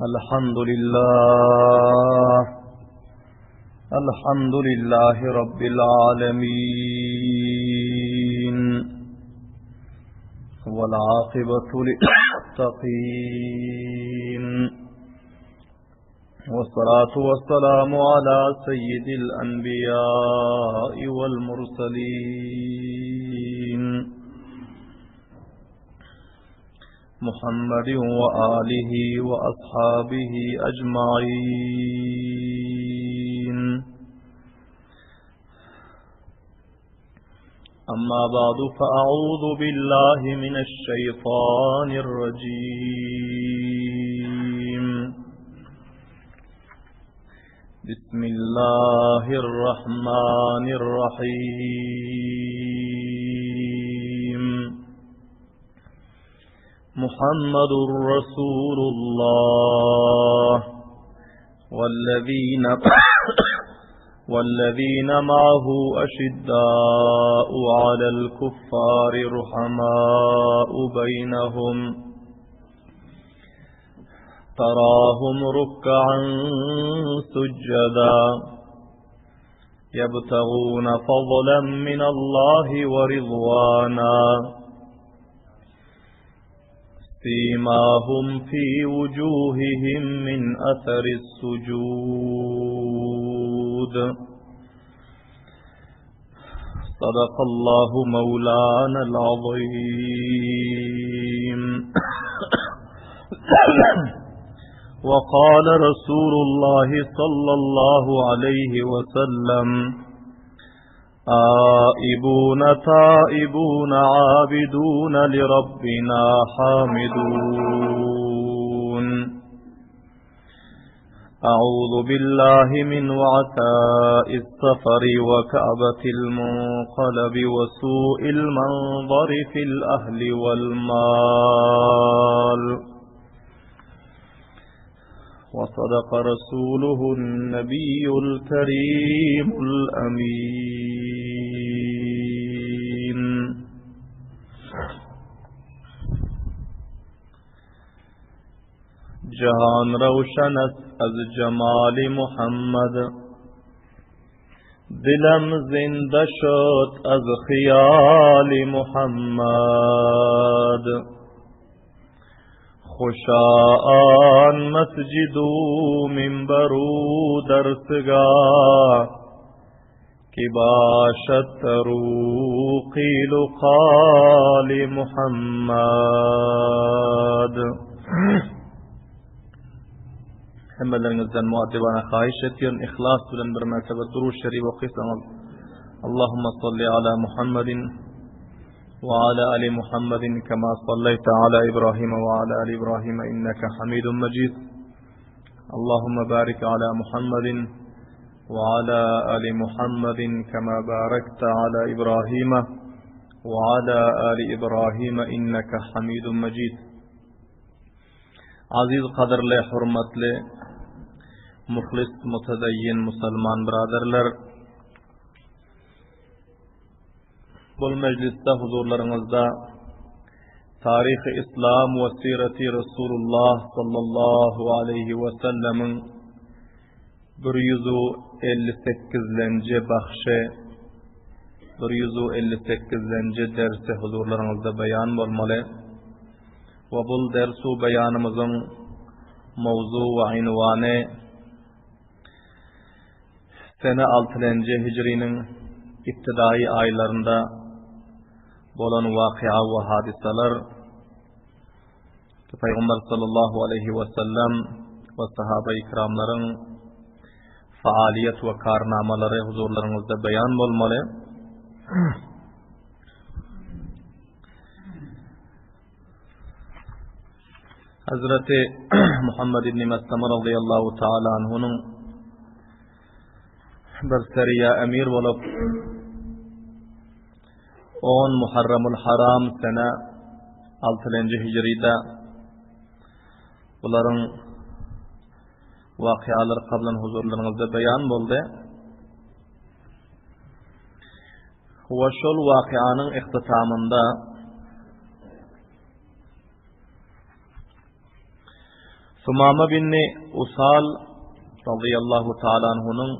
الحمد لله الحمد لله رب العالمين والعاقبة للمتقين والصلاة والسلام على سيد الأنبياء والمرسلين محمد وآله وأصحابه أجمعين أما بعد فأعوذ بالله من الشيطان الرجيم بسم الله الرحمن الرحيم محمد رسول الله والذين والذين معه أشداء على الكفار رحماء بينهم تراهم ركعا سجدا يبتغون فضلا من الله ورضوانا سيماهم في وجوههم من أثر السجود صدق الله مولانا العظيم وقال رسول الله صلى الله عليه وسلم آئبون تائبون عابدون لربنا حامدون أعوذ بالله من وعثاء السفر وكأبة المنقلب وسوء المنظر في الأهل والمال وصدق رسوله النبي الكريم الأمين جهان روشن است از جمال محمد دلم زنده شد از خیال محمد خوشا آن مسجد و منبر و درسگاه که باشد قیل و قال محمد Hemmeleriňizden muaddebana haýyş etýärin, yhlas bilen bir mertebe Durud Şerif okysaňyz. Allahumma salli ala Muhammedin wa ala ali Muhammedin kema sallaýta ala Ibrahim wa ala ali Ibrahim innaka Hamidum Majid. Allahumma barik ala Muhammedin wa ala ali Muhammedin kema barakta ala Ibrahim wa ala ali Ibrahim innaka Hamidum Majid. Aziz gadyrly hormatly muhlis mutadayyin musulman byraderler Bul mejlisde huzurlaryňyzda Taryhy Islam we Sireti Resulullah sallallahu aleýhi we sellemiň 158-lenji bahşy 158-lenji dersi huzurlaryňyzda beýan bolmaly. We bul dersu beýanymyzyň mowzu we ynwany sene altylenji hijriniň ibtidaýy aýlarynda bolan wakya we hadysalar Pygamber sallallahu aleýhi we sellem we sahaba-i kiramlaryň faaliýet we karnamalary huzurlaryňyzda beýan bolmaly. Hazreti Muhammed ibn Mesleme radıyallahu taala anhunyň bir seriýa emir bolup 10 Muharramul Haram sene 6-njy hijride bularyň wakyalary kablan huzurlaryňyzda beýan boldy. We şol wakyanyň ihtitamynda. Sumama binni Usal radiyallahu taala anhunyň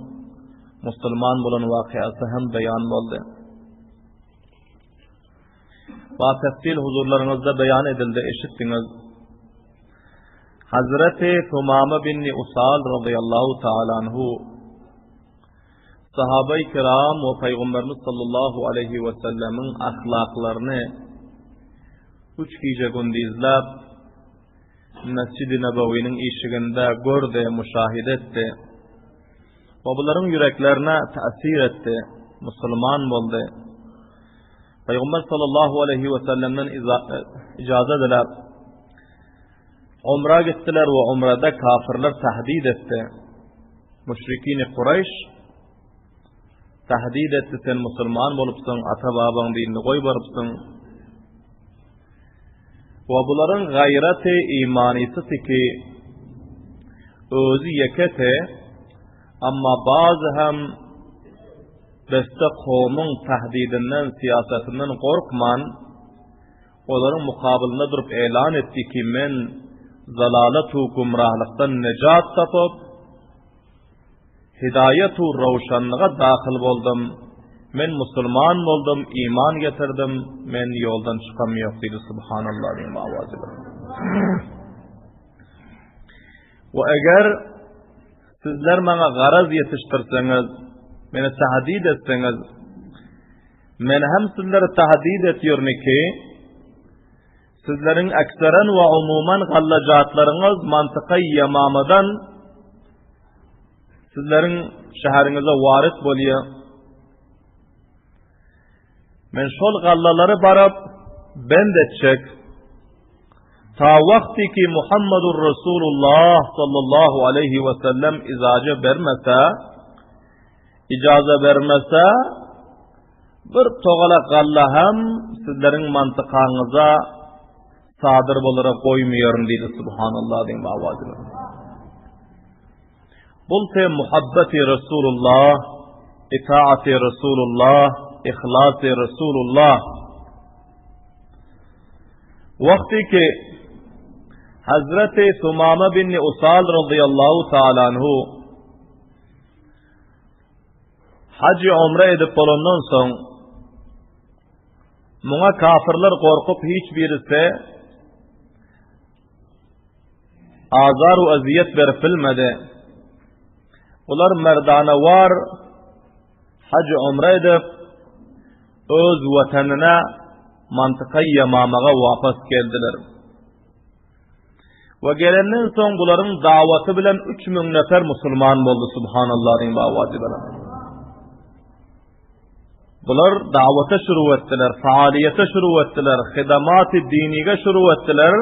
musulman bolan wakyasy hem beýan boldy. Ba tefsil huzurlaryňyzda beýan edildi, eşitdiňiz. Hazreti Sumama binni Usal radiyallahu taala anhu Sahabai kiram we Pygamberimiz sallallahu aleýhi we sellemiň ahlaklaryny üç gije gündizläp Mesjidi Nebewiniň işiginde gördi, müşahide etdi. We bularyň ýüreklerine täsir etdi, musulman boldy. Pygamber sallallahu aleýhi we sellemden ijaza diläp Umra gitdiler we umrada kafirler tahdid etdi. Müşrikini Kureýş tahdid etdi, sen musulman bolupsyň, ata-babaň dinini goýbarypsyň. We bularyň gaýraty imanysy tiki özi ýekete, amma bazy hem beste kowumyň tahdidinden, syýasatyndan gorkman, Olaryň mukabylynda durup elan etdi ki, men zalalat-u gümrahlykdan nejat tapyp, hidaýat-u röwşenlige dahyl boldum, men musulman boldum, iman getirdim, men ýoldan çykam ýok diýdi, subhanallah diýen owazy bilen. We eger sizler maňa garaz ýetişdirseňiz, meni tahdid etseňiz, Men hem sizleri tahdid etýärin ki, sizleriň ekseren we umuman gallajatlaryňyz mantyka Ýamamadan sizleriň şäheriňize warit bolýar. Men şol gallalary baryp bend etjek. Ta wagty ki Muhammedur Resulullah sallallahu aleyhi ve sellem izaje bermese, Ijaza bermese, bir togalak galla hem sizleriň mantykaňyza sadyr bolara goýmaýaryn diýdi subhanallah diýen awazy bilen. Bul te muhabbeti Resulullah, itaati Resulullah, ihlasi Resulullah. Wagty ki Hazreti Sumama bin Usal radıyallahu taala anhu Hajy umra edip bolandan soň, muňa kafirler gorkup hiç birisi azar we ezýet berip bilmedi. Bular merdanawar hajy umra edip öz watanyna mantyka ýamamaga wapas geldiler. We gelenden soň bularyň dawaty bilen 3000 nefer musulman boldy subhanallah diýip bawazy bilen. Bular dawata şuru etdiler, faaliyete şuru etdiler, hidamaty dinige şuru etdiler.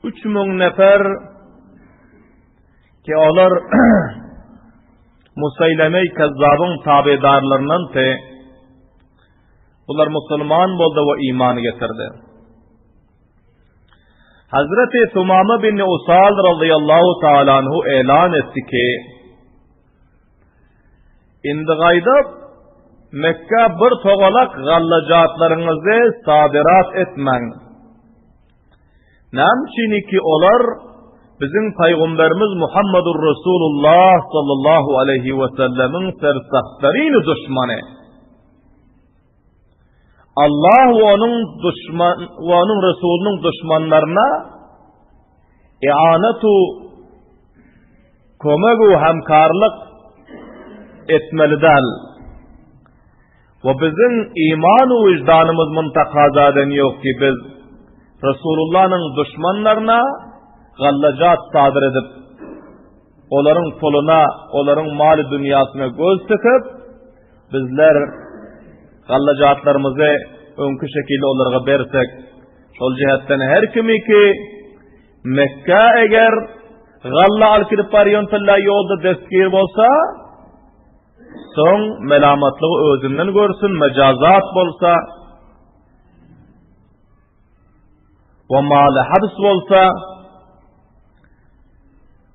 3000 nefer ki olar Musaýleme Kazzabyň tabedarlaryndan te bular musulman boldy we iman getirdi. Hazreti Sumama bin Usal radıyallahu taala anhu elan etdi ki, Indi gaýdyp Mekka bir togalak gallajatlaryňyzy sadyrat etmäň. Näme üçin ki olar biziň paýgamberimiz Muhammedur Resulullah sallallahu aleyhi ve sellemiň sersaktaryny duşmany. Allah we onuň duşman we onuň resulynyň duşmanlaryna ianatu kömek we hamkarlyk etmeli däl. We biziň iman we wyždanymyz mun takazadan ýok ki biz Resulullahnyň duşmanlaryna gallajat sadyr edip olaryň puluna, olaryň maly dünýasine göz tikip Bizler gallajatlarymyzy öňki şekilde olarga bersek, şol jähetden her kimiki Mekkä eger galla alyp gidip barýan tylla ýolda destgir bolsa, soň melamatlygy özünden görsün, mejazat bolsa, we maly habs bolsa,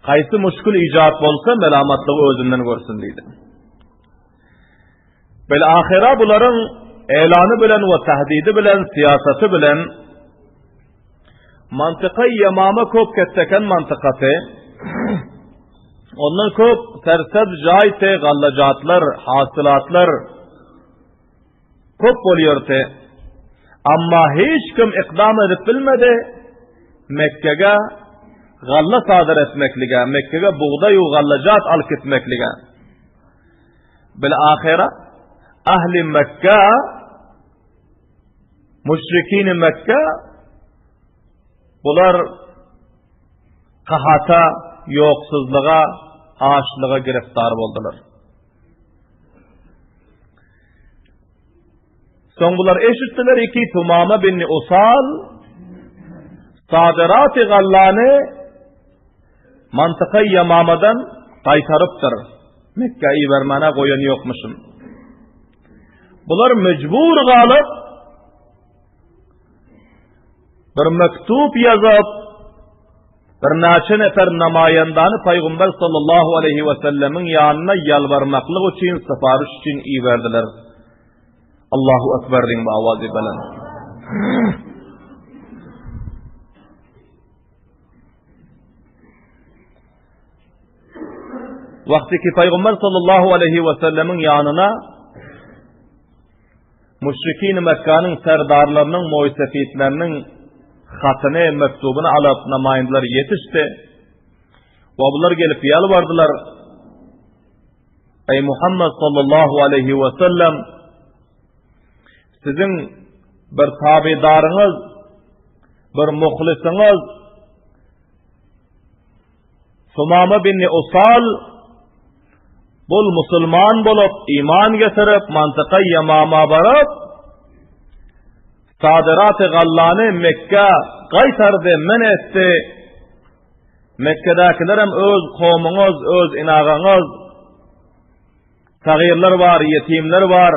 haýsy muşkul ijat bolsa, melamatlygy özünden görsün diýdi. Bil ahyra bularyň elany bilen we tahdidi bilen, syýasaty bilen. Mantyka Ýemama köp ketdeken mantykasy. Ondan köp sersebz jaý te gallajatlar, hasylatlar köp bolýardy. Amma hiç kim ikdam edip bilmedi Mekgege galla sadyr etmeklige, Mekgege bugdaý we gallajat alyp gitmeklige. Bil ahyra ahli Mekge Müşrikini Mekge bular kahata, ýoksuzlyga, açlyga giriftar boldular. Soň bular eşitdiler ki Tumama bin Usal sadyraty gallany mantyka Ýamamadan gaýtarypdyr. Mekge ibermäne goýan ýokmuşyn. Bular mejbur galyp bir mektup ýazyp bir näçe nefer namaýandany Paýgamber sallallahu aleyhi we sellemiň ýanyna ýalbarmaklyk üçin, syparyş üçin iberdiler. Allahu ekber diýip awazy belent. Wagty ki Paýgamber sallallahu aleyhi we sellemiň ýanyna müşrikin Mekganyň serdarlarynyň, moýsefitleriniň hatyny, mektubyny alyp namaýyndylar ýetişdi. We bular gelip ýalbardylar. Eý Muhammed sallallahu aleyhi we sellem siziň bir tabidaryňyz, bir muhlisyňyz Sumama bin Usal bul musulman bolup, iman getirip, mantyka Ýamama baryp, sadyraty gallany Mekge gaýtardy, men etdi. Mekgedäkilerem öz kowmuňyz, öz inagaňyz, sagyrlar bar, ýetimler bar,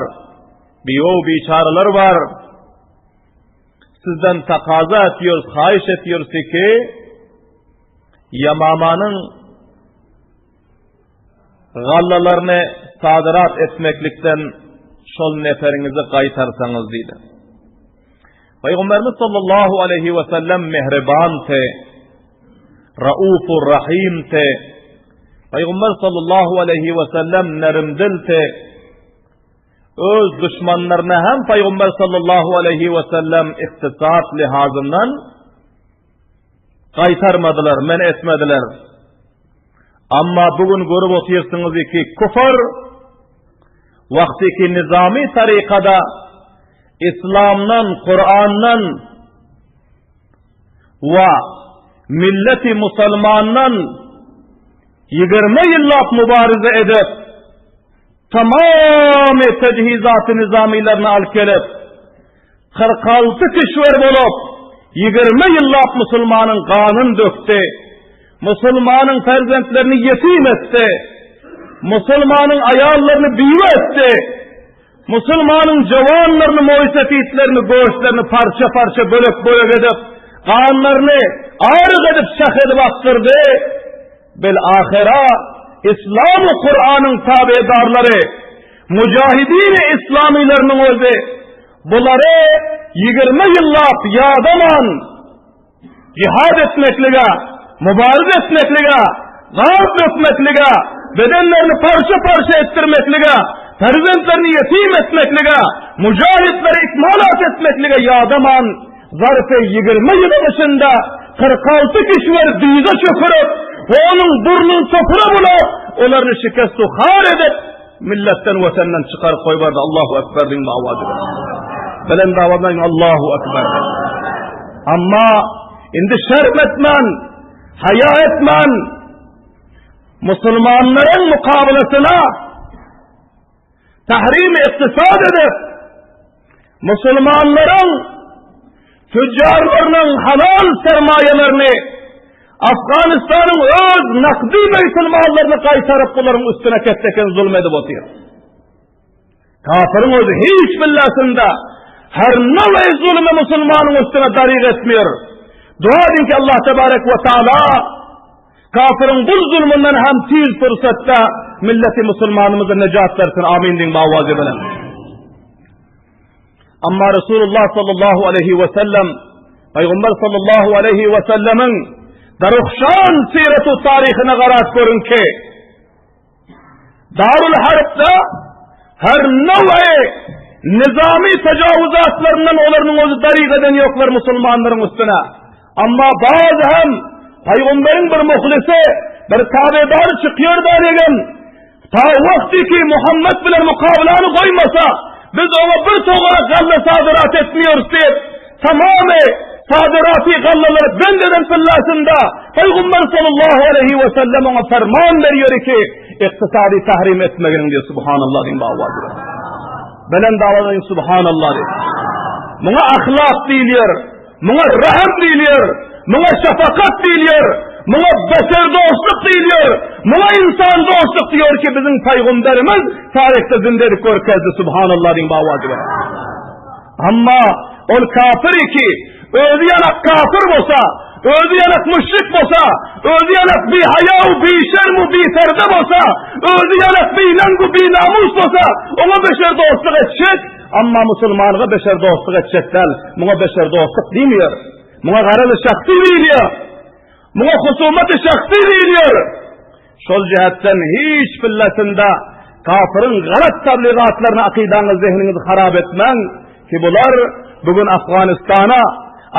biýow biçareler bar. Sizden takaza etýäris, haýyş etýäris ki, Ýamamanyň gallalaryny sadyrat etmeklikden şol neferiňizi gaýtarsaňyz diýdi. Pygamberimiz sallallahu aleyhi we sellem mehribandy, raufur rahimdi. Pygamber sallallahu aleyhi we sellem nerimdildi. Öz duşmanlaryna hem Pygamber sallallahu aleyhi we sellem iktisat lihazyndan gaýtarmadylar, men etmediler. Amma bu gün görüp otyrsyňyz ki kufr wagty ki nizami tarikada İslamdan, Kur'andan we milleti musulmandan 20 ýyllap mübarize edip tamamy tejhizaty nizamilerini alyp gelip 46 kişwer bolup 20 ýyllap musulmanyň ganyn dökdi. Musulmanyň perzentlerini ýetim etdi. Musulmanyň aýallaryny biwe etdi. Musulmanyň jowanlaryny, moýsefitlerini, göçlerini parça-parça bölek-bölek edip, ganlaryny aryk edip, şah edip akdyrdy. Bil ahyra İslam we Kur'anyň tabedarlary, mujahidin islamylarynyň özi bulary 20 ýyllap ýadaman Jihad etmeklige, mübariz etmeklige, gan dökmeklige, bedenlerini parça-parça etdirmeklige, perzentlerini ýetim etmeklige, mujahidleri ikmalat etmeklige ýadaman, zarfy 20 ýylyň içinde 46 kişileri dyza çökürip, onuň burnuny topura bulap, olaryny şikest-u har edip, Milletden watandan çykaryp goýberdi Allahu Ekber diýip awazy bilen. Belent awazdan Allahu Ekber. Amma indi şerm etmän, haýa etmän musulmanlaryň mukabalasyna tahrim iktisad edip Musulmanlaryň tüjjarlarynyň halal sermaýalaryny Afganistanyň öz nakdy beýtilmallaryny gaýtaryp bularyň üstüne ketdeken zulum edip otyr. Kafiriň özi hiç billasynda her nawe zulüme musulmanyň üstüne daryk etmiyor. Dua edin ki Allah tebarek ve taala Kafiriň bul zulmundan hem tiz pursatda milleti musulmanymyzy nejat bersin. Amin diýin bawazy bilen. Amma Resulullah sallallahu aleyhi ve sellem. Pygamber sallallahu aleýhi we sellemiň daruhşan siratu taryhyna garap görüň ki, Darul Harpda her now'i nizami tejawuzatlaryndan olaryň özi daryk eden ýoklar musulmanlaryň üstüne. Amma bazı hem Peygamberiň bir muhlisi, bir tabedary çykýar da degen, ta wagty ki Muhammed bilen mukabelany goýmasa, biz oňa bir togalak galla sadyrat etmiyoruz diýip, Tamamy sadyraty gallalary bend eden pyllasynda Pygamber sallallahu aleýhi we sellem oňa ferman berýär ki, ykdysady tahrim etmeginiň diýip subhanallah diýip bawar. Belend awaza diýip subhanallah diýip. Muňa ahlak diýilýär, muňa rahim diýilýär, muňa şefakat diýilýär, muňa beşer dostluk diýilýär, muňa insan dostluk diýýär ki, biziň pygamberimiz taryhda zindelik görkezdi subhanallah diýip bawar. Amma ol kafir ki, özi ýanak kafir bolsa, özi ýanak müşrik bolsa, özi ýanak bihaýa u bişerm u biperde bolsa, özi ýanak binang u binamus bolsa, oňa beşer dostluk etjek, amma musulmanga beşer dostluk etjek däl, muňa beşer dostluk diýmeýär. Muňa garazy şahsy diýilýär. Muňa husumaty şahsy diýilýär. Şol jähetden hiç pillasynda kafyryň galat tabligatlaryna akydaňyz zehniňizi harap etmäň ki bular bu gün Afganistana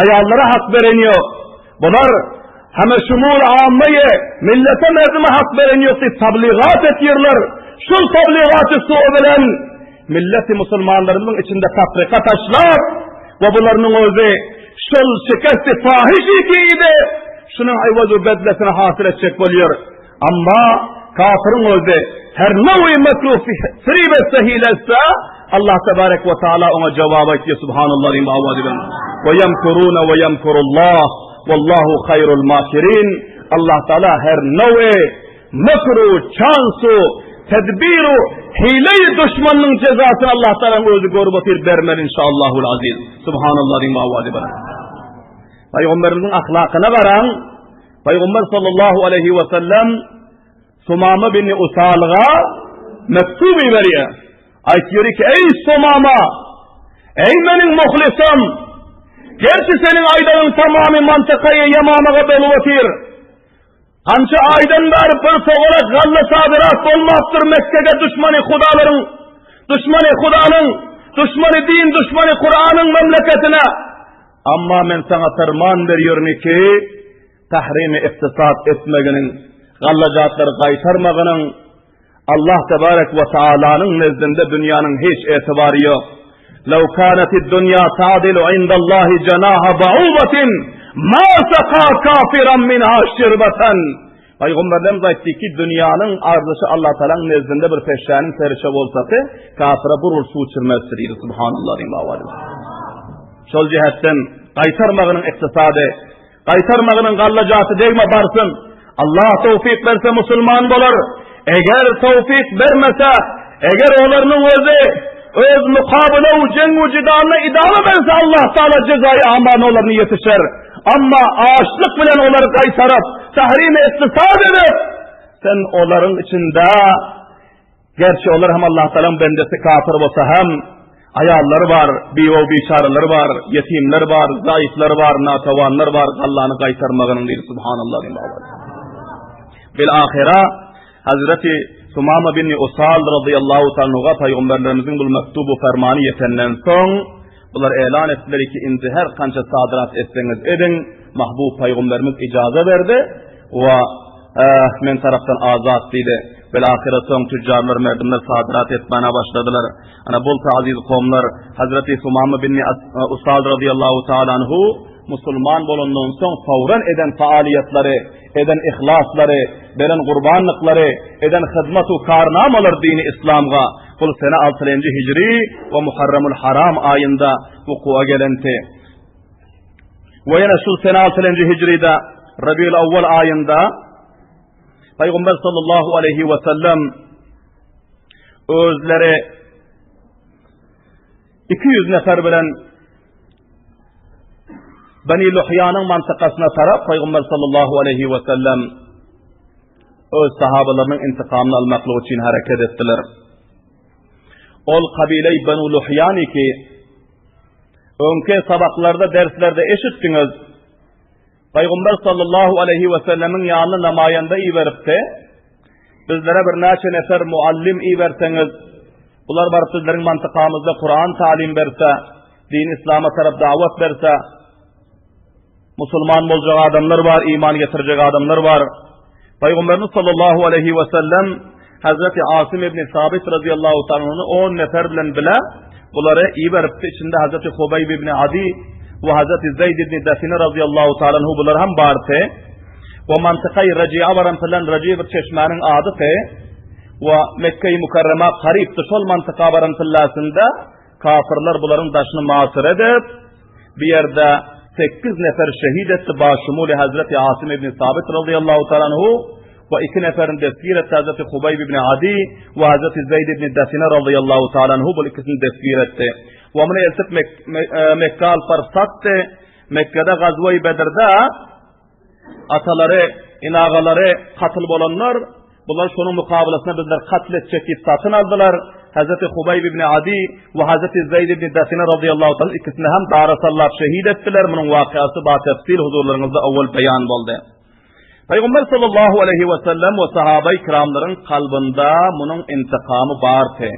aýallara hak beren ýok. Bular heme şumul ammaýe millete merdime hak beren ýok diýip tabligat etýärler. Şol tabligaty su bilen milleti musulmanlarymyzyň içinde tafrika taşlap we bularynyň özi şol şikesti fahişi ki idi şunuň aýwazu bedlesini hasyl etjek bolýar. Amma kafiriň özi her nawi mekruh firib etse hile etse Allah tebarek we taala oňa jogap aýtýar subhanallah diýip awazy bilen. We yemkuruna we yemkurullah wallahu hayrul makirin. Allah taala her nawi Mekru, çansu, tedbiru, hileyi düşmanyň jezasyny Allah Taalanyň özi görüp otyr bermeli inşallahul aziz. Subhanallah diýip awazy bilen. Pygamberimiziň ahlakyna garaň. Pygamber sallallahu aleyhi we sellem Sumama bin Usalga mektup iberýär. Aýtýar ki, eý Sumama, eý meniň muhlisym, gerçi seniň aýdanyň tamamy mantykaýy ýamamaga bolup otyr. Kança aýdan bäri bir togalak galla sadyrat bolmapdyr Mekgede duşmany Hudalaryň, duşmany Hudanyň, duşmany din, duşmany Kuranyň memleketine. Amma men saňa ferman berýärin ki, tahrimi iktisat etmeginiň, gallajatlary gaýtarmagynyň Allah tebarek we taalanyň nezdinde dünýäniň hiç etibary ýok. Law kanatid dunýa ta'dilu indallahi janaha ba'ubatin ma saqa kafiran minha şirbatan. Pygamberlerimiz aýtdy ki, dünýäniň arzyşy Allah Taalanyň nezdinde bir peşşäniň seriçe bolsaky, kafira bir ur suw içirmezdi diýdi. Subhanallah diýip awaly. Şol jihetden gaýtarmagynyň ykdysady Gaýtarmagynyň gallajaty degme barsyn. Allah towfyk berse musulman bolar. Eger towfyk bermese, eger olarynyň özi öz mukabyla we jeň we jidalyna idame berse Allah Taala jezaýy amany olaryny ýetişer. Amma açlyk bilen olary gaýtaryp, tahrim iktisad edip, sen olaryň içinde Gerçi olar hem Allah Tagalaň bendesi kafir bolsa hem aýallary bar, biwew biçareleri bar, ýetimler bar, zaýyflar bar, natawanlar bar, Allany gaýtarmagynyň diýdi subhanallah diýip awal. Bil ahira Hazreti Sumama bin Usal radıyallahu ta'ala peygamberlerimizin bu mektubu fermany ýetenden soň bular elan etdiler ki indi her kança sadyrat etseňiz ediň mahbub peygamberimiz ijaza berdi we men tarapdan azat diýdi. Bil-ahyra soň tüjjarlar merdimler sadyrat etmäne başladylar. Ana bolsa aziz kowumlar, Hazreti Sumama bin Usal radiyallahu taala anhu musulman bolandan soň fawran eden faaliýetlary, eden ihlaslary, beren gurbanlyklary, eden hyzmat u karnamalar dini islamga bul sene 6-njy hijri we Muharramul Haram aýynda wukuwa gelenti. We ýene şul sene 6-njy hijride Rabiul Awwal aýynda Pygamber sallallahu aleyhi ve sellem özleri 200 nefer bilen Beni Luhyanyň mantakasyna tarap Pygamber sallallahu aleyhi ve sellem öz sahabalarynyň intikamyny almaklyk üçin hereket etdiler. Ol kabile Benu Luhyan ki. Öňki sabaklarda, derslerde eşitdiňiz. Pygamber sallallahu aleýhi we sellemiň ýanyna namaýanda iberipdi. Bizlere birnäçe nefer muallim iberseňiz, bular baryp bizleriň mantykamyzda Kuran talim berse, din islama tarap dawat berse, musulman boljak adamlar bar, iman getirjek adamlar bar. Pygamberimiz sallallahu aleýhi we sellem Hazreti Asim ibn Sabit radıyallahu ta'ala 10 nefer bilen bile bulary iberipdi. İçinde Hazreti Hubayb ibn Adi we Hazreti Zeyd ibn Define radıyallahu ta'ala bular hem bardy. We mantykay Raji'a baran filan Raji bir çeşmäniň adydy. We Mekke-i Mükerrema garypdy. Şol mantyka baran fillasynda kafirler bularyň daşyny masyr edip, bir ýerde 8 nefer şehit etdi başumuli Hazreti Asim ibn Sabit radıyallahu ta'ala anhu we iki neferini destgir etdi Hazreti Hubayb ibn Adi we Hazreti Zeyd ibn Define radıyallahu ta'ala anhu bu ikisini destgir etdi. We muny eltip Mek Mekka alyp baryp satdy. Mekke'de Gazwe-i Bedir'de atalary, inagalary katyl bolanlar, bular şonuň mukabylasyna bizler katl etjek diýip satyn aldylar. Hazreti Hubayb ibn Adi we Hazreti Zeyd ibn Define radıyallahu ta'ala ikisini hem dara sallap şehit etdiler. Munuň wakyasy ba tefsil huzurlaryňyzda owwal beýan boldy. Peygamber sallallahu aleyhi ve sellem we sahabe-i kiramlaryň kalbynda munuň intikamy bardy.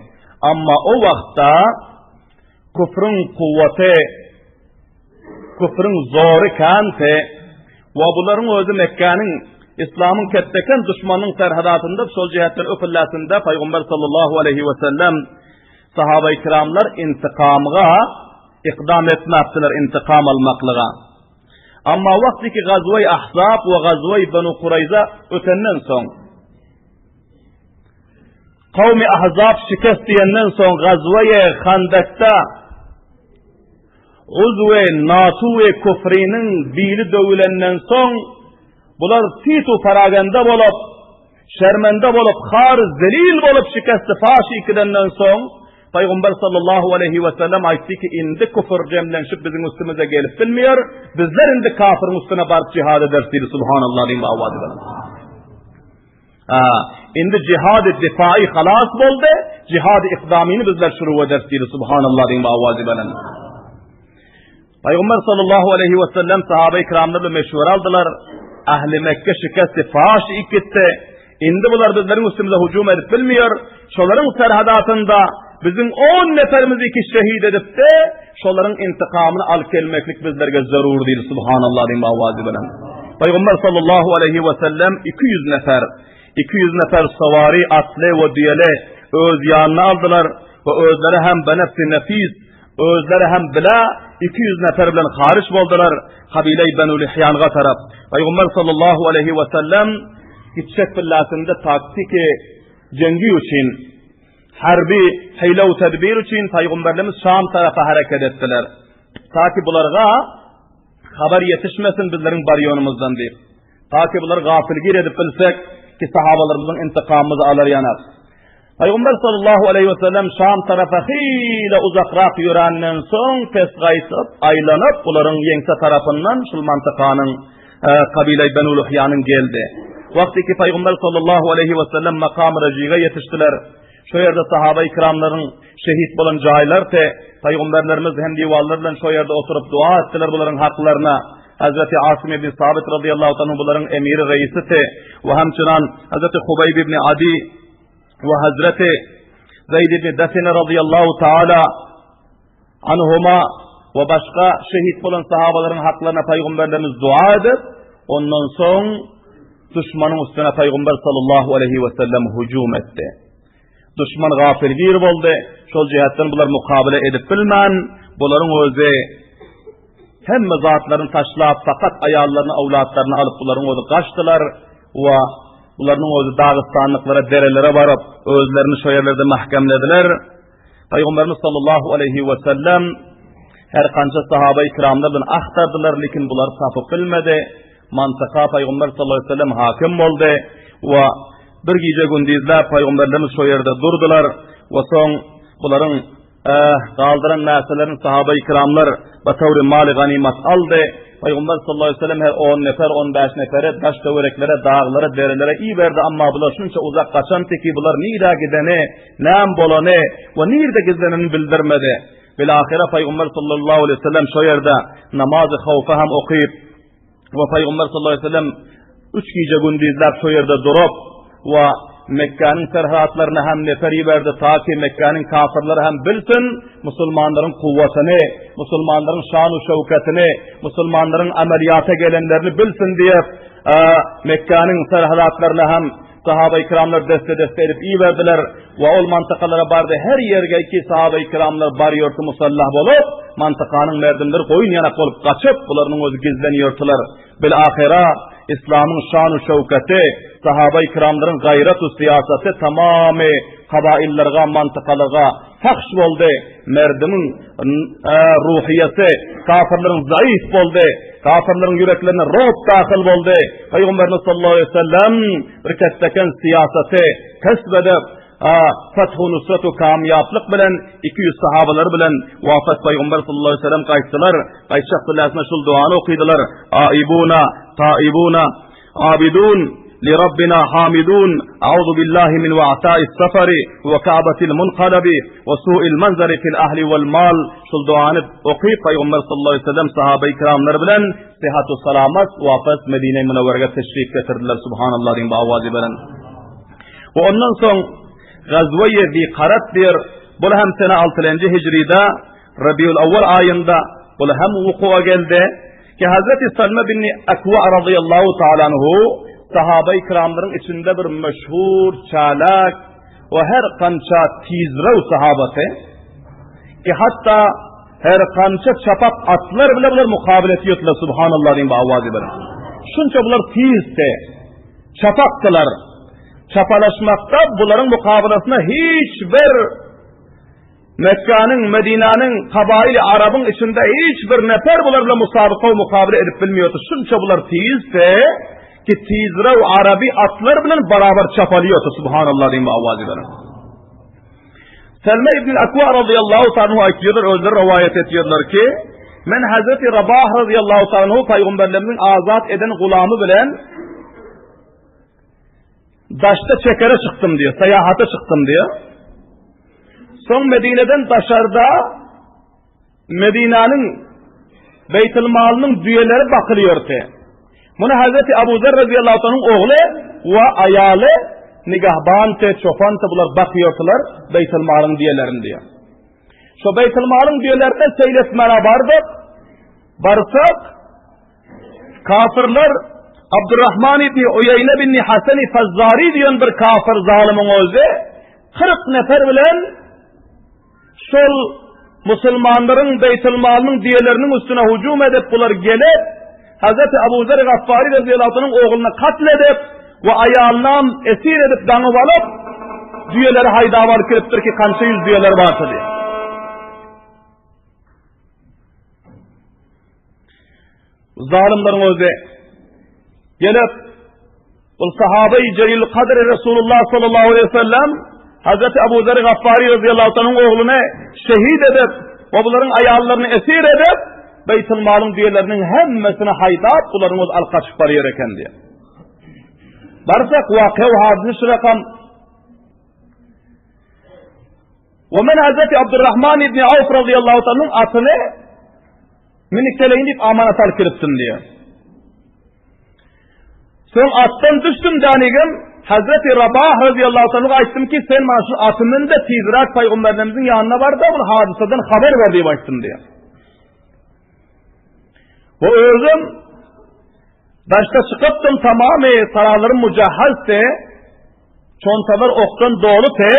Amma o wagtda küfrüň kuwwaty Küfrüň zory känti we bularyň özi Mekgäniň Islamyň ketdeken duşmanynyň serhedatynda şol jihetden öpülläsinde Pygamber sallallahu aleyhi we sellem sahaba-i kiramlar intikamga ikdam etmäpdiler intikam almaklyga. Amma wagty ki gazwe Ahzab we gazwe Banu Kurayza ötenden soň Kawmy Ahzab şikest diýenden soň gazwe Handakda Uzwe Natuwe küfriniň bili döwülenden soň, bular situ paragende bolup, şermende bolup, har zelil bolup şikesti faş ikidenden soň, Pygamber sallallahu aleyhi ve sellem aýtdy ki, indi küfür jemlenşip biziň üstümize gelip bilmeýär, bizler indi kafiriň üstüne baryp jihad ederis diýdi, subhanallah diýip awazy bilen. Indi jihad-y difai halas boldy, jihad-y ikdamyny bizler şuru ederis diýdi, subhanallah diýip awazy bilen. Peygamber sallallahu aleyhi ve sellem sahabe-i kiramlar bilen meşwere aldylar. Ahli Mekke şikesti faş ikitdi. Indi bular bizleriň üstümize hüjüm edip bilmiyor. Şolaryň serhadatynda biziň 10 neferimizi iki şehit edipdi. Şolaryň intikamyny alyp gelmeklik bizlerge zerur diýdi. Subhanallah diýip awazy bilen. Peygamber sallallahu aleyhi ve sellem 200 nefer, 200 nefer sawari atly we düýeli öz ýanyna aldylar we özleri hem benefsi nefis Özleri hem bile 200 nefer bilen haryç boldular kabile-i Benu Lihýanga tarap. Pygamber sallallahu aleyhi ve sellem gitjek billasynda taktiki jengi üçin, harbi hile we tedbir üçin Pygamberimiz Şam tarapa hereket etdiler. Ta ki bularga habar ýetişmesin bizleriň barýonymyzdan diýip. Ta ki bulary gafilgir edip bilsek ki sahabalarymyzyň intikamymyzy alar ýanak. Pygamber sallallahu aleyhi ve sellem Şam tarapa hile uzakrak ýöränden soň pes gaýtyp, aýlanyp bularyň ýeňse tarapyndan şul mantykanyň e, kabile Benu Luhýanyň geldi. Wagty ki Pygamber sallallahu aleyhi ve sellem makam Rejige ýetişdiler. Şo ýerde sahaba-i kiramlaryň şehit bolan jaýlar te Pygamberlerimiz hem diwallar bilen şo ýerde oturyp dua etdiler bularyň haklaryna. Hazreti Asim ibn Sabit radıyallahu anhu bularyň emiri reisi te we hemçinan Hazreti Hubayb ibn Adi we Hazreti Zeyd ibn Define radıyallahu taala anhuma we başga şehit bolan sahabalaryň haklaryna Pygamberlerimiz dua edip, ondan soň duşmanyň üstüne Pygamber sallallahu aleyhi ve sellem hücum etdi. Duşman gafilgir boldy. Şol jihetden bular mukabele edip bilmän, bularyň özi hemme zatlaryny taşlap, fakat aýallaryny, awlatlaryny alyp bularyň özi gaçdylar we bularyň özi dagystanlyklara, derelere baryp, özlerini şo ýerlerde mahkemlediler. Pygamberimiz sallallahu aleyhi ve sellem her kança sahaba-i kiramlar bilen agtardylar, lekin bular tapyp bilmedi. Mantyka Pygamber sallallahu aleyhi ve sellem hakim boldy we bir gije gündizläp Pygamberlerimiz şo ýerde durdular we soň bularyň galdyran närselerini sahaba-i kiramlar batawry maly ganymat aldy. Pygamber sallallahu aleyhi ve sellem her 10 nefer, 15 nefere daş töwereklere, daglara, derelere iberdi. Amma bular şunça uzak gaçan teki bular nirä gideni, Näme bolany we nirde gizlenenini bildirmedi. Bil-ahyra Pygamber sallallahu aleýhi we sellem şo ýerde namazy hawfy hem okyp we Pygamber sallallahu aleýhi we sellem üç gije gündizläp şo ýerde durup we Mekgäniň serhatlaryna hem nefer iberdi, ta ki Mekgäniň kafirleri hem bilsin musulmanlaryň kuwwatyny, musulmanlaryň şan-u şöwketini, musulmanlaryň ameliyata gelenlerini bilsin diýip, Mekgäniň serhatlaryna hem Sahaba-i kiramlar desse-desse edip iberdiler we ol mantakalara bardy. Her ýerge ki sahaba-i kiramlar barýordy musallah bolup, mantakanyň merdimleri goýun ýanak bolup gaçyp, bularynyň özi gizlenýordylar. Bil ahyra Islamyň şan-u şöwketi, sahaba-i kiramlaryň gaýrat-u syýasaty tamamy kabaillerga, mantakalarga fahş boldy. Merdimiň ruhyýeti kafirleriň zaif boldy. Kafirleriň ýüreklerine rob dahyl boldy. Pygamberimiz sallallahu aleyhi ve sellem bir ketdeken syýasaty kesb edip, fethu nusratu kamýaplyk bilen 200 sahabalary bilen wafat Pygamber sallallahu aleyhi ve sellem gaýtdylar. Gaýtjak biläsine şul duany okydylar. Aibuna, taibuna, abidun li Rabbina hamidun. A'udhu billahi min wa'ta'is safari we ka'batil munqalabi we su'il manzari fil ahli wal mal. Şul duany okyp Pygamber sallallahu aleyhi ve sellem sahabeyi kiramlar bilen Syhatu salamat wafat Medine-i Münewwerege teşrif getirdiler. Subhanallah diýip awazy beren. We ondan soň Gazwe-i Zikarat diýer. Bul hem sene 6-njy hijride Rabiul Awwal aýynda bul hem wukuwa geldi. Ki Hazreti Salma bin Akwa radıyallahu ta'ala anhu sahaba-i kiramlaryň içinde bir meşhur, çalak we her kança tizrew sahabasy ki hatta Her kança çapak atlar bile bular mukabele etýärdiler, subhanallah diýip awazy bilen. Şunça bular tizdi, çapakdylar. Çapalaşmakda bularyň mukabelesyna hiç bir Mekganyň, Medinanyň, kabaili Arabyň içinde hiç bir nefer bular bilen musabyka we mukabele edip bilmiyordy. Şunça bular tizdi ki tizrew Arabi atlar bilen barabar çapalýardy, subhanallah diýip awazy bilen. Selme ibn Akwa radıyallahu ta'ala aýtýarlar, özleri rowaýat etýärler ki, men Hazreti Rabah radıyallahu ta'ala pygamberlerimiziň azat eden gulamy bilen daşda çekere çykdym diýär, syýahata çykdym diýär. Soň Medineden daşarda Medinäniň Beýtilmalynyň düýeleri bakylýardy. Muny Hazreti Abu Zer radiyallahu anhuň ogly we aýaly nigahbanty, çopanty bular bakýardylar Beýtilmalyň düýelerini diýär. Şo Beýtilmalyň düýelerine seýil etmäne bardyk. Barsak kafirler Abdurrahman ibn Uýeýne ibn Hasan Fazzari diýen bir kafir zalymyň özi 40 nefer bilen Şol musulmanlaryň beýtilmalynyň düýeleriniň üstüne hüjüm edip, bular gelip, Hazreti Abu Zer Gaffary radiyallahu anhuň ogluny katl edip we aýalynam esir edip daňyp alyp, düýeleri haýdap alyp gelipdir ki, kança ýüz düýeler barsa diýip. Zalymlaryň özi gelip, Ol sahabeyi celil kadr Resulullah sallallahu aleyhi ve sellem Hazreti Abu Zer Gaffari radıyallahu anh'ın oğlunu şehit edip we bularyň aýallaryny esir edip Beýtul Malyň düýeleriniň hemmesini haýdap bularyň öz alyp gaçyp barýar eken diýär. Barsak wakyýa hadysa şu rakam We men Hazreti Abdurrahman ibn Awf radıyallahu anh'ın atyny minikeleýin diýip amanat alyp gelipdim diýär. Soň atdan düşdüm dänigim, Hazreti Rabah radıyallahu anh'a aýtdym ki, sen maňa şu aty mün-de tizräk pygamberlerimiziň ýanyna bar-da, bu hadysadan habar ber diýip aýtdym diýär. We özüm daşda çykypdym tamamy saralarym mujahhazdy, çontalar okdan doludy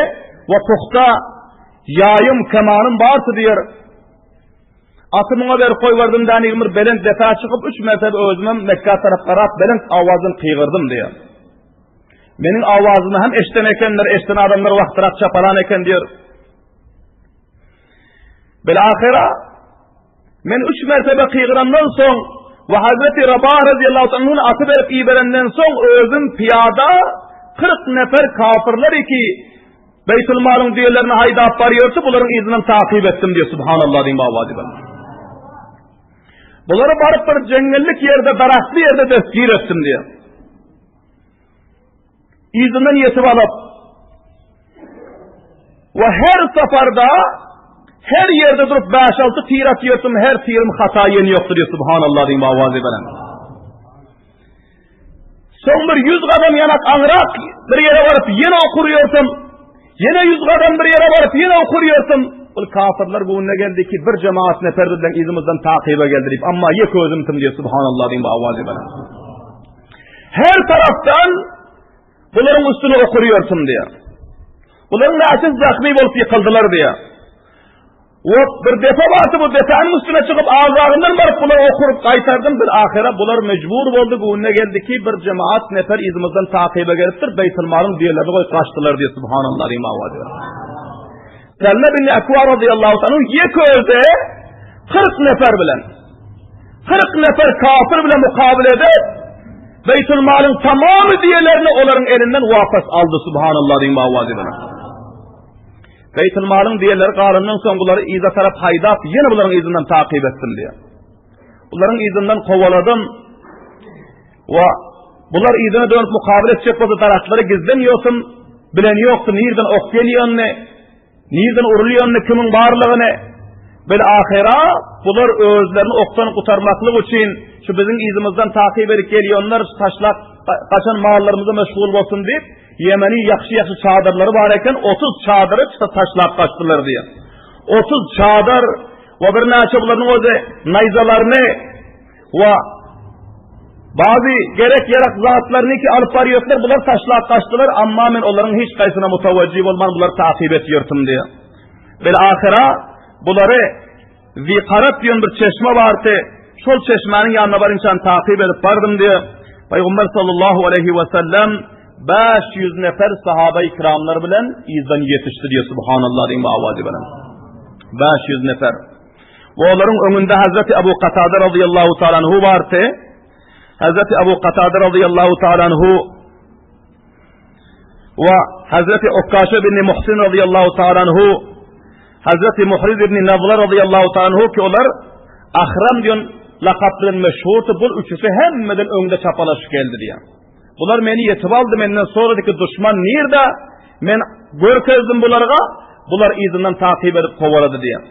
we puhta ýaýym, kemanym bardy diýär. Aty muňa berip goýberdüm dänigim bir belent depä çykyp, üç mertebe özümem Mekgä tarap garap, belent owazdan gygyrdym diýýär. Meniň owazymy hem eşiden ekenler, eşiden adamlar wagtyrak çapalan eken diýýär. Bil-ahyra men üç mertebe gygyrandan soň we Hazreti Rabah radiyallahu anhuny aty berip iberenden soň özüm pyýada 40 nefer kafirler iki Beýtulmalyň düýelerini haýdap barýardy, bularyň yzyndan takyp etdim diýip, subhanallah diýip awazy bilen. Bulary baryp bir jeňňellik ýerde, daragtly ýerde destgir etdim diýip. Yzyndan ýetip alyp we her saparda. Her ýerde durup bäş-alty tir atýartym, her tirim hata ýeni ýokdy diýip subhanallah diýip awazy beren. Soň bir ýüz gadam ýanak aňrak bir ýere baryp ýene okurýartym. Ýene ýüz gadam bir ýere baryp ýene okurýartym. Ol kafirler göwnüne geldi ki bir jemaat nefer bilen yzymyzdan takyba geldi diýip, amma ýek özümtim diýip subhanallah diýip awazy beren. Her tarapdan Bularyň üstüne okurýarsyň diýýär. Bularyň näçesi zahmi bolup ýykyldylar diýýär. We bir depe bardy, bu depäniň üstüne çykyp azagyndan baryp bulary okuryp gaýtardym. Bir ahyra bular mejbur boldy, göwnüne geldi ki, bir jemaat nefer yzymyzdan takyba gelipdir, Beýtulmalyň düýelerini goýup gaçdylar diýip, subhanallah diýip awaz berdi. Selme bin Ekwa radiyallahu anhu ýeke özi 40 nefer bilen 40 nefer kafir bilen mukabele edip Beytül Malyň tamamy diýelerini olaryň elinden wapas aldy subhanallah diýip awazy bilen. Beytül Malyň diýeleri galandan soň bulary yza tarap haýdap ýene bularyň yzyndan takyp etdim diýär. Bularyň yzyndan kowaladym. We bular yzyna dönüp mukabele etjek bolsa daragtlary gizden ýogsam bilen ýokdy nirden ok gelýänini, nirden urulýanyny, kimiň barlygyny. Bil ahyra bular özlerini okdan gutarmaklyk üçin şu biziň yzymyzdan takyp edip gelýänler taşlap gaçan mallarymyza meşgul bolsun diýip, Ýemeni ýagşy-ýagşy çadyrlary bar eken, 30 çadyry taşlap gaçdylar diýýär. 30 çadyr we birnäçe bularyň özi naýzalaryny We bazy gerek-ýarak zatlaryny ki alyp barýardylar, bular taşlap gaçdylar, amma men olaryň hiç haýsyna mutawajjy bolman bulary takyp etýärdim diýýär. Bil ahyra bulary Zikarat diýen bir çeşme bardy. Şol çeşmäniň ýanyna barynçan takyp edip bardym diýýär. Pygamber sallallahu aleyhi we sellem 500 nefer sahaba-i kiramlar bilen yzdan ýetişdi diýýär. Subhanallah diýip awazy bilen. 500 nefer. We olaryň öňünde Hazreti Abu Katada radıyallahu ta'ala anhu bardy. Hazreti Abu Katada radıyallahu ta'ala anhu we Hazreti Okkaşa bin Muhsin radıyallahu ta'ala anhu Hazreti Muhriz ibn Nazla radıyallahu ta'ala anhu ki olar Ahram diýen lakap bilen meşhurdy. Bu üçüsi hemmeden öňde çapalaşyp geldi diýen. Bular meni ýetip aldy, menden sorady ki duşman nirde? Men görkezdim bularga, bular yzyndan takyp edip kowalady diýen.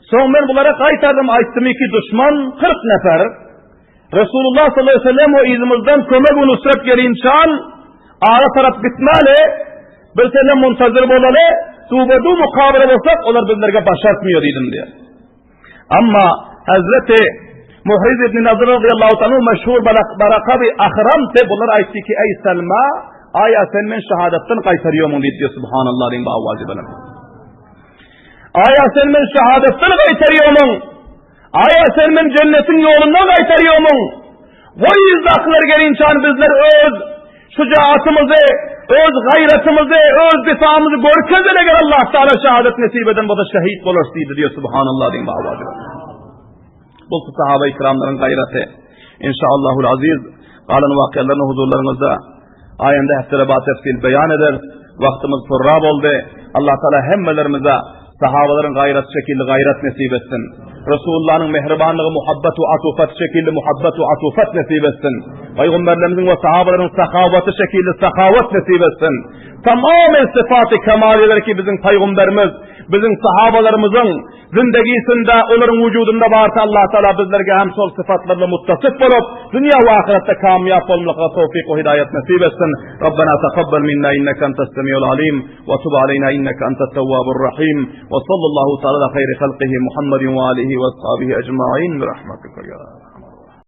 Soň men bulara gaýtardym, aýtdym ki duşman 40 nefer. Resulullah sallallahu aleyhi ve sellem o yzymyzdan kömek we nusrat gelinçan ara tarap gitmäli, bir sene muntazir bolaly, duba-du mukabele bolsak, olar bizlerge başartmıyor diýdim diýen. Amma Hazreti Muhriz ibn Nazir radıyallahu ta'ala meşhur Barakabi Ahram te bular aýtdy ki, ey Selma, aýa sen men şahadatdan gaýtarýarmyň diýip diýip subhanallah diýip awazy bilen. Aýa sen men şahadatdan gaýtarýarmyň? Aýa sen men jennetiň ýolundan gaýtarýarmyň? Goý yzdakylar gelinçan bizler öz şujaatymyzy, öz gaýratymyzy, öz difamyzy görkezeli eger Allah Taala şahadat nesip eden bolsa şehit bolarys diýdi diýip subhanallah diýip awazy. Bu sahaba ikramlaryň gaýraty. Inşallahul aziz galan wakyalaryny huzurlaryňyzda aýanda hepdele ba tefsil beýan eder. Wagtymyz purra boldy. Allah Taala hemmelerimize sahabalaryň gaýrat şekilli gaýrat nesip etsin. Resulullah'yň mehribanlygy, muhabbat we atufat şekilli muhabbat we atufat nesip etsin. Peygamberlerimizin we sahabalaryň sahawaty şekilli sahawat nesip etsin. Tamam sıfaty kemaliler ki bizim peygamberimiz, bizim sahabalarymyzyň Zindegisinde, olaryň wujudynda barsa Allah Taala bizlerge hem şol syfatlarla muttasyf bolup, dünýä we ahyretde kamýap bolmaklyga towfik we hidaýat nesip etsin. Rabbena takabbal minna inneke entes semiul alim we tub aleyna inneke entet tewwabur rahim. We sallallahu taala ala hayri halqihi Muhammedin we alihi we ashabihi ecmaîn bi rahmetike ya.